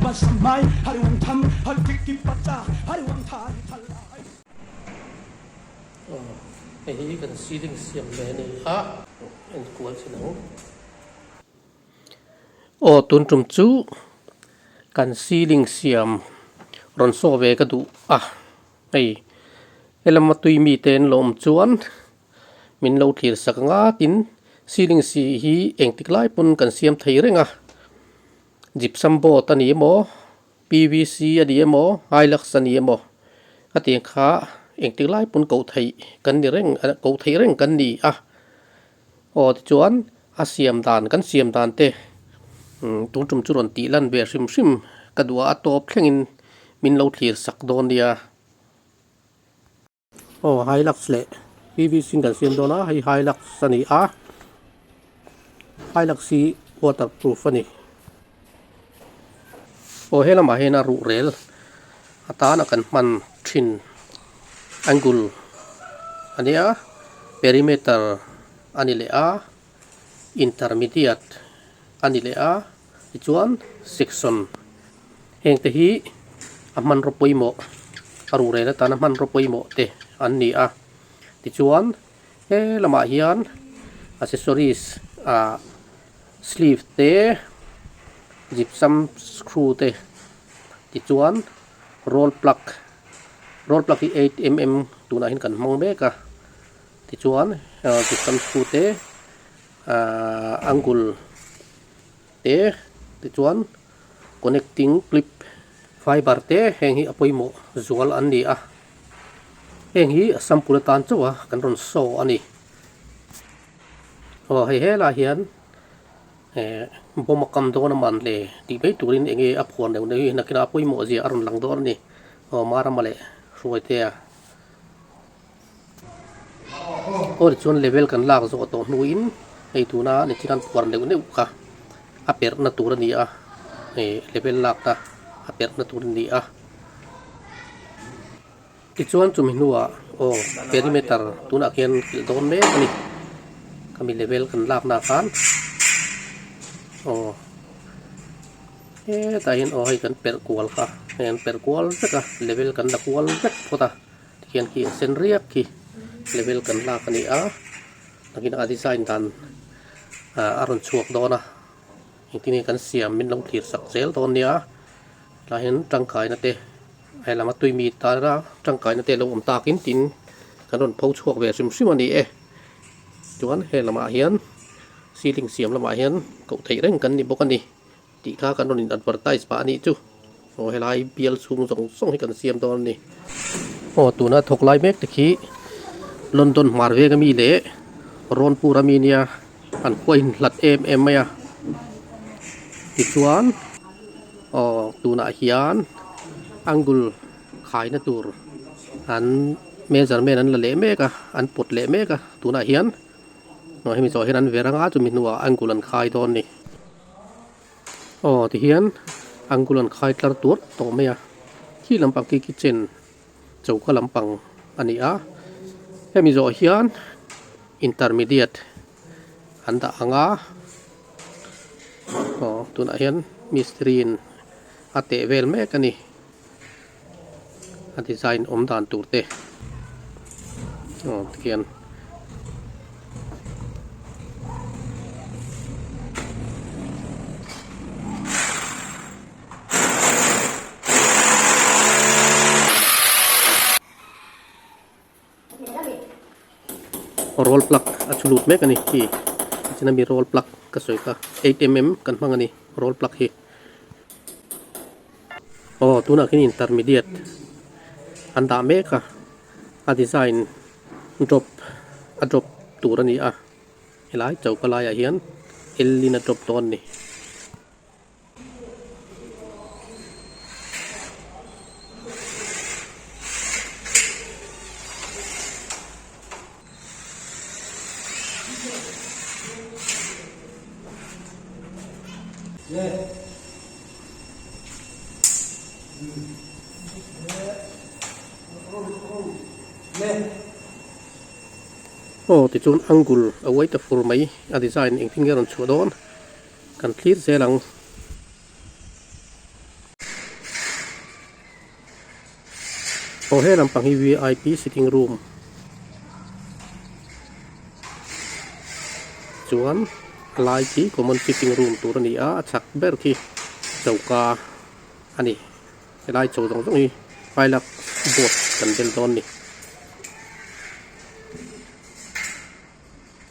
Hei hi kan ceiling siam ve a ni a, enkual chin ang. Aw tun tum chu kan ceiling siam rawn saw ve ka duh a, hei helama tui mite an lo awm chuan min lo thlir sak ang a tin ceiling si hi engtik lai pawn kan siam thei reng a, gypsum board a ni emaw P_V_C a ni emaw Hilux a ni emaw a tiang kha engtik lai pawn koh theih kan ni reng koh theih reng kan ni a aw tichuan a siam dan kan siam dan te tun tum chu rawn tih lan ve hrim hrim ka duh a a tawp thlengin min lo thlir sak dawn nia. Aw Hilux leh PVC in kan siam dawn a hei Hilux a ni a Hilux hi waterproof a ni aw he lamah hian a ruh rel atana kan hman thin angle a nia perimeter a ni leh a intermediate a ni leh a tichuan section heng te hi a hmanraw pawimawh a ruhrel atana hmanraw pawimawh te an ni a tichuan he lamah hian accessories ah sleeve te gypsum screw te tichuan roll plug roll plug hi 8mm tunah hian kan hmang mek a tichuan gypsum screw te ahh angle te tichuan connecting clip fiber te heng hi a pawimawh zual an ni a heng hi a sample atan chauh a kan rawn show a ni aw hei helaiah hian eh bawm a kam dawn a man le tih mai turin eng nge a phuar neuh neuh hi nakinah a pawimawh zia a rawn lang dawn a ni aw Marama leh Hruaitea. Aw tichuan level kan lak zawh tawh hnuin hei tuna nichin an phuar neuh neuh kha a perhna tur a ni a hei level lakna a perhna tur a ni a tichuan chumi hnuah aw perimeter tunah khian kilh dawn mek a ni khami level kan lakna khan aw. Hetah hian aw hei kan perh kual kha hei an perh kual vek a level kan la kual vek phawt a tikhian khi a sen riak khi level kan lak a ni a nakin a design dan ah a rawn chhuak dawn a engtin nge kan siam min lo thlir sak zel dawn nia tlai hian tangkaina te he lama tui mi tana tangkaina te a lo awm takin tin kan rawn pho chhuak ve hrim hrim a ni e chuan he lamah hian ceiling siam lamah hian koh theih reng kan ni bawk a ni. Tih kha kan rawn in advertise pah a nih chu. Aw helai bial chhung zawng zawng hi kan siam dawn a ni. Aw tuna thawk lai mek te khi London hmar veng ami leh Rawnpur ami nia an khua in hlat em em mai a. Tichuan aw tunah hian angle khaina tur an measurement an la leh mek a an pawt leh mek a tunah hian aw hemi zawh hian an ver anga chumi hnuah angle an khai dawn a ni. Aw tihian angle an khai tlar tuar tawh mai a khi lampang khi kitchen choka lampang a ni a hemi zawh hian intermediate an dah ang a aw tunah hian mistiri in a teh vel mek a ni a design awm dan tur te aw tikhian. Roll plug a chu lut mek a ni khi tichuan ami roll plug ka sawi kha 8mm kan hmang a ni roll plug hi aw tunah khian intermediate an dah mek a a design drop a drop tur a ni a helai choka laiah hian L in a drop dawn a ni. Aw tichuan angle a uai ta fur mai a design engtin nge a rawn chhuah dawn. Kan thlir zel ang. Aw he lampang hi vip sitting room chuan a lai khi common sitting room tur a ni a a chhak ber khi choka a ni helai chho zawng zawng hi hilux board kan bel dawn a ni.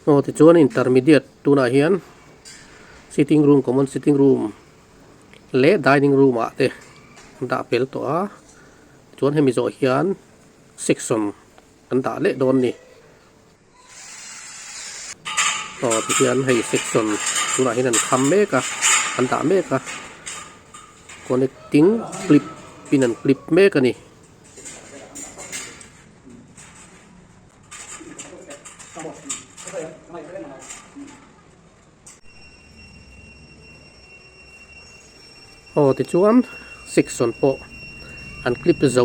Aw tichuan intermediate tunah hian sitting room common sitting room leh dining room ah te an dah fel tawh a chuan hemi zawh hian section an dah leh dawn a ni aw tihian hei section tunah hian an kham mek a an dah mek a connecting clip in an clip mek a ni. Aw tichuan section pawh an clip zo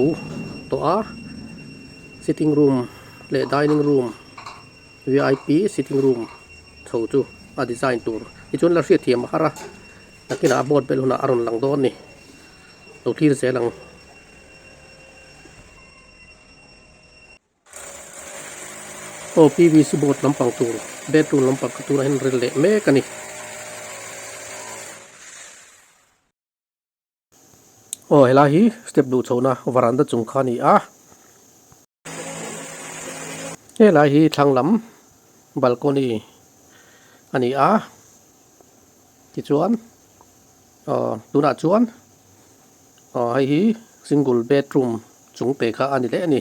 tawh a sitting room leh dining room vip sitting room chho chu a design tur tichuan la hriatthiam a har a nakinah a board bel hunah a rawn lang dawn a ni lo thlir zel ang. Aw pvc board lampang tur bedroom lampang kha tunah hian rel leh mek a ni. Aw helai hi step duh chhohna varanda chung kha a ni a. Helai hi thlang lam balcony a ni a tichuan aw tunah chuan aw hei hi single bedroom chung te kha a ni leh a ni.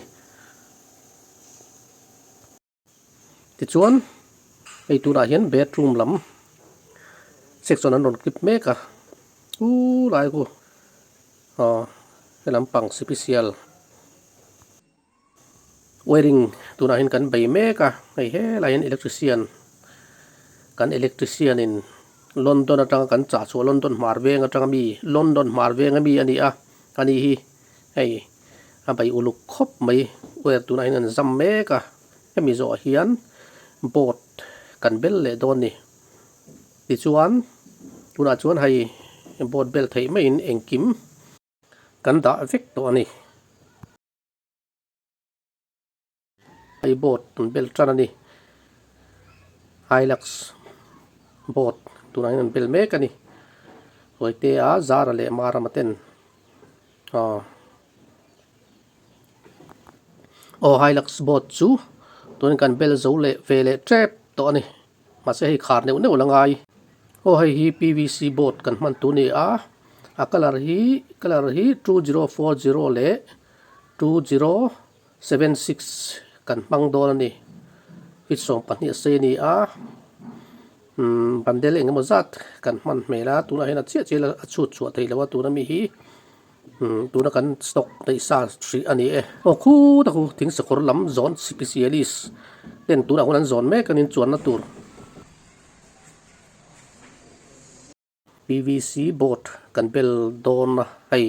Tichuan hei tunah hian bedroom lam section an rawn clip mek a u lai khu aw helam pang sipisial wiring tunah hian kan bei mek a hei helai hian electrician kan electrician in London atanga kan chah chhuah London hmar veng atanga mi London hmar veng ami a ni a ani hi hei a bei uluk khawp mai wire tunah hian an zam mek a hemi zawhah hian board kan bel leh dawn a ni tichuan tunah chuan hei board bel theih maiin engkim kan dah vek tawh a ni. Hei board an bel tan a ni hilux board tunah hian an bel mek a ni Hruaitea Zara leh Marama ten aw aw hilux board chu tunah kan bel zo leh ve leh tep tawh a ni mahse hei khar neuh neuh la ngai aw hei hi pvc board kan hman tur a ni a a colour hi colour hi 2040 leh 2076 kan hmang dawn a ni feet 12 a sei a ni a umm bandel eng emaw zat kan hman hmel a tunah hian a chiah chiah a chhut chhuah theih loh a tuna mi hi umm tuna kan stock neih sa hrih a ni e aw khut a khu thing sakawr lam zawn specialist ten tunah hun an zawn mek a nin chuanna tur. Pvc board kan bel dawn a hei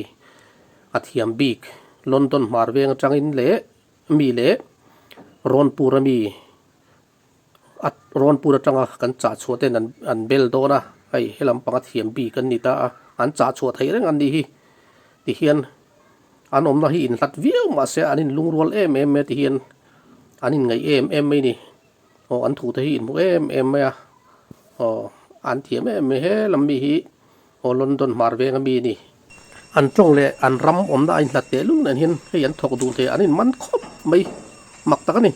a thiam bik London hmar veng atangin leh mi leh Rawnpur ami a Rawnpur atanga kan chah chhuah ten an an bel dawn a hei helam panga thiam bik an ni ta a an chah chhuah theih reng an nih hi tihian an awmna hi inhlat viau mahse an inlungrual em em mai a tihian an inngaih em em mai a ni. Aw an thute hi inhmu em em mai a aw an thiam em mai he lam mi hi aw London hmar veng ami a ni. An tawng leh an ram awmna a inhlat teh lul nen hian hei an thawk duh thei an inman khawp mai mak tak a ni.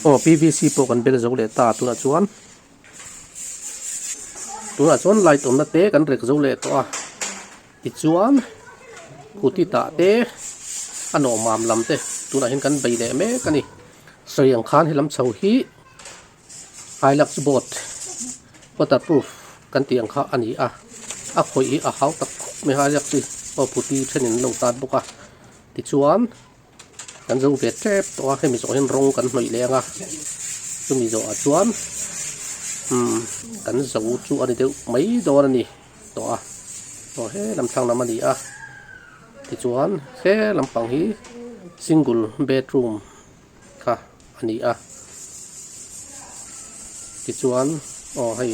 Aw PVC pawh kan bel zo leh ta tunah chuan tunah chuan light awmna te kan rek zo leh tawh a tichuan kuti tah te a nawhmam lam te tunah hian kan bei leh mek a ni. Sawi ang khan helam chho hi Hilux boat waterproof kan tih ang kha a ni a, a khawih hi a hau tak khawp mai a Hilux hi aw phuti thenin an lo tat bawk a tichuan kan zo ve tep tawh a hemi zawh hian rawng kan hnawih leh ang a chumi zawhah chuan umm kan zo chu a ni deuh mai dawn a ni tawh a aw he lam thlang lam a ni a tichuan he lampang hi single bedroom kha a ni a tichuan aw hei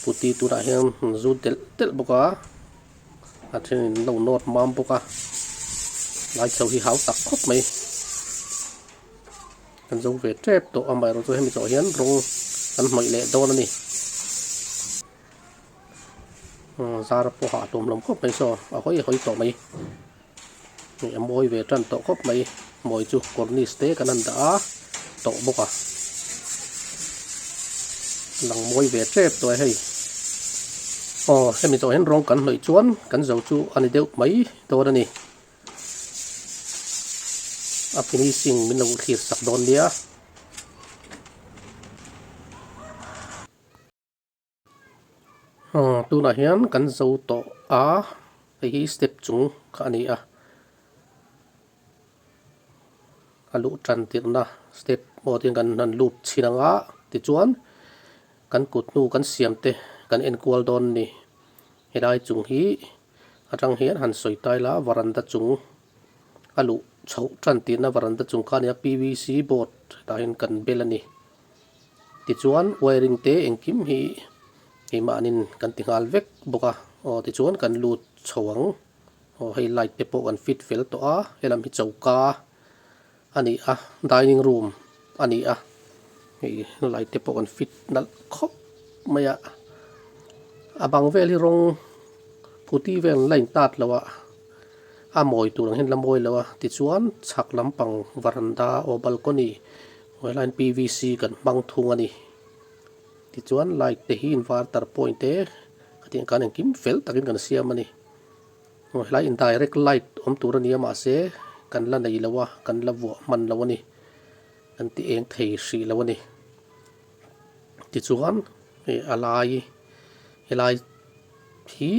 putty tunah hian an zut delh delh bawk a a thenin an lo nawt mam bawk a. Lai chho hi hau tak khawp mai. Kan zo ve tep tawh amaherawh chu hemi zawh hian rawng kan hnawih leh dawn a ni. Zar pawh hah hlawm hlawm khawp mai saw a hawi hawi tawh mai. Hei a mawi ve tan tawh khawp mai mawi chu cornice te kan han dah a tawh bawk a lang mawi ve tep tawh e hei aw hemi zawh hian rawng kan hnawih chuan kan zo chu a ni deuh mai dawn a ni a finishing min lo thlir sak dawn nia. Aw tunah hian kan zo tawh a hei hi step chung kha a ni a a luh tan tirhna step pawh te kan han lut chhin ang a tichuan kan kut hnu kan siam te kan en kual dawn a ni helai chung hi atang hian han sawi tai la varanda chung a luh chhoh tan tirhna varanda chung kha a ni a P V C board tah hian kan bel a ni. Tichuan wiring te engkim hi keimahnin kan ti nghal vek bawk a, aw tichuan kan lut chho ang, aw hei light te pawh kan fit fel tawh a, helam hi choka a ni a, dining room a ni a, hei light te pawh kan fit nalh khawp mai a, a bang vel hi rawng phuti vel la in tat lo a, a mawi tur ang hian la mawi lo a, tichuan chhak lampang varanda aw balcony. Helaiin PVC kan hmang thung a ni. Tichuan light te hi inverter point te khatiang khan engkim fel takin kan siam a ni. Aw helai indirect light awm tur a ni a mahse kan la nei lo a, kan la vuah hman lo a ni. Kan ti eng thei hrih lo a ni. Tichuan hei a lai helai hi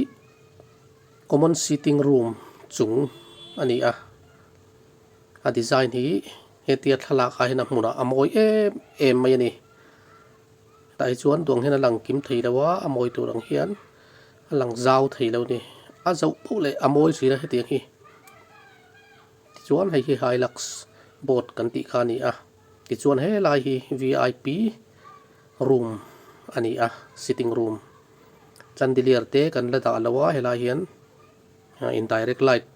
common sitting room chung a ni a. A design hi hetia thlalak ah hian a hmunah a mawi em em mai a ni. Tah hi chuan duang hian a lang kim thei lo a, a mawi tur ang hian a lang zau thei lo a ni. A zoh poh leh a mawi thin a hetiang hi. Tichuan hei hi Hilux boat kan tih kha a ni a. Tichuan helai hi V I P room a ni a, sitting room. Chandelier te kan la dah lo a helai hian. Indirect light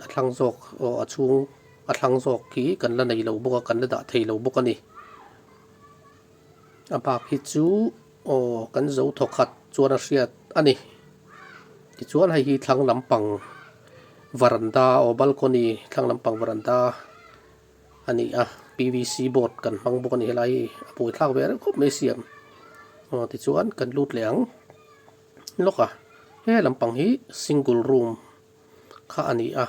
a thlang zawk aw a chhung a thlang zawk khi kan la nei lo bawk a kan la dah thei lo bawk a ni. A bak hi chu aw kan zo thawkhat chuan a hriat a ni. Tichuan hei hi thlang lampang varanda aw balcony thlang lampang varanda a ni a P V C board kan hmang bawk a ni helai hi a buaithlak ve reuh khawp mai siam aw tichuan kan lut leh ang. Lawk a, he lampang hi single room kha a ni a,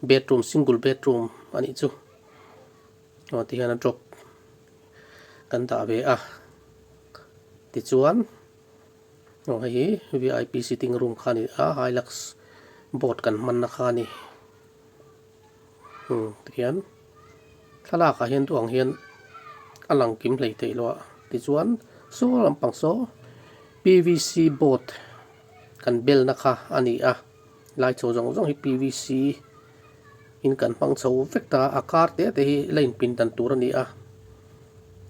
bedroom single bedroom a nih chu aw ti hian a drop kan dah ve a tichuan aw hei hi V I P sitting room kha a ni a hilux board kan hmanna kha a ni umm tihian thlalak ah hian duh ang hian a lang kim hlei theih lo a tichuan saw lampang saw P V C board kan belna kha a ni a lai chho zawng zawng hi P V C in kan hmang chho vek ta a kar te te hi la inpin dan tur a ni a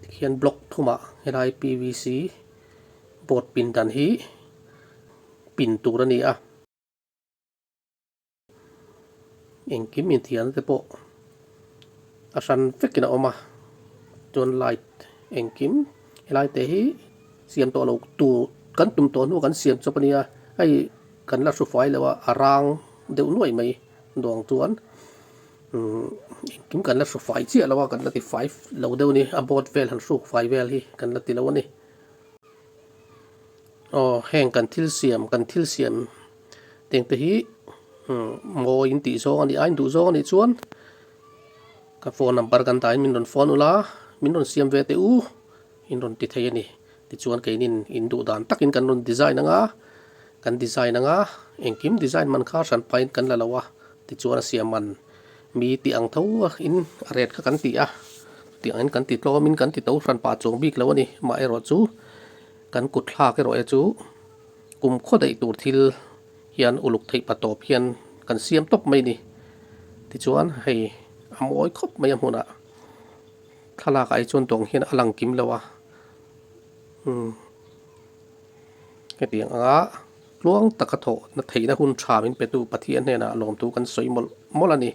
tikhian block thumah helai P V C board pin dan hi pin tur a ni a. Engkim inthiarna te pawh a hran vekin a awm a chuan light engkim helai te hi siam tawh lo tur kan tum tawh hnu kan siam chawp a nia hei kan la hru fai lo a a rang deuh nuai mai duang chuan umm engkim kan la hru fai chiah lo a kan la ti fai lo deuh a ni a board vel han hruk fai vel hi kan la ti lo a ni aw heng kan thil siam kan thil siam. Teng te hi mawi in tih zawng a nih a in duh zawng a nih chuan ka phone number kan dahin min rawn phone ula min rawn siam ve teh u in rawn ti thei a ni tichuan keinin in duh dan takin kan rawn design anga kan design anga engkim design man kha hran pahin kan la lo a tichuan a siam man mi tih ang tho in a ret kha kan ti a tih angin kan ti tlawmin kan ti to hran pah chuang bik lo a ni amaherawh chu kan kut thlak erawh e chu. Kum khaw daih tur thil hian uluk theih pa tawp hian kan siam tawp mai ni. Tichuan hei a mawi khawp mai a hmunah thlalak ah hi chuan tawng hian a lang kim lo a. Umm hetiang anga tluang taka thawhna theihna hun tha min petu Pathian hnenah lawmthu kan sawi mawlh mawlh a ni.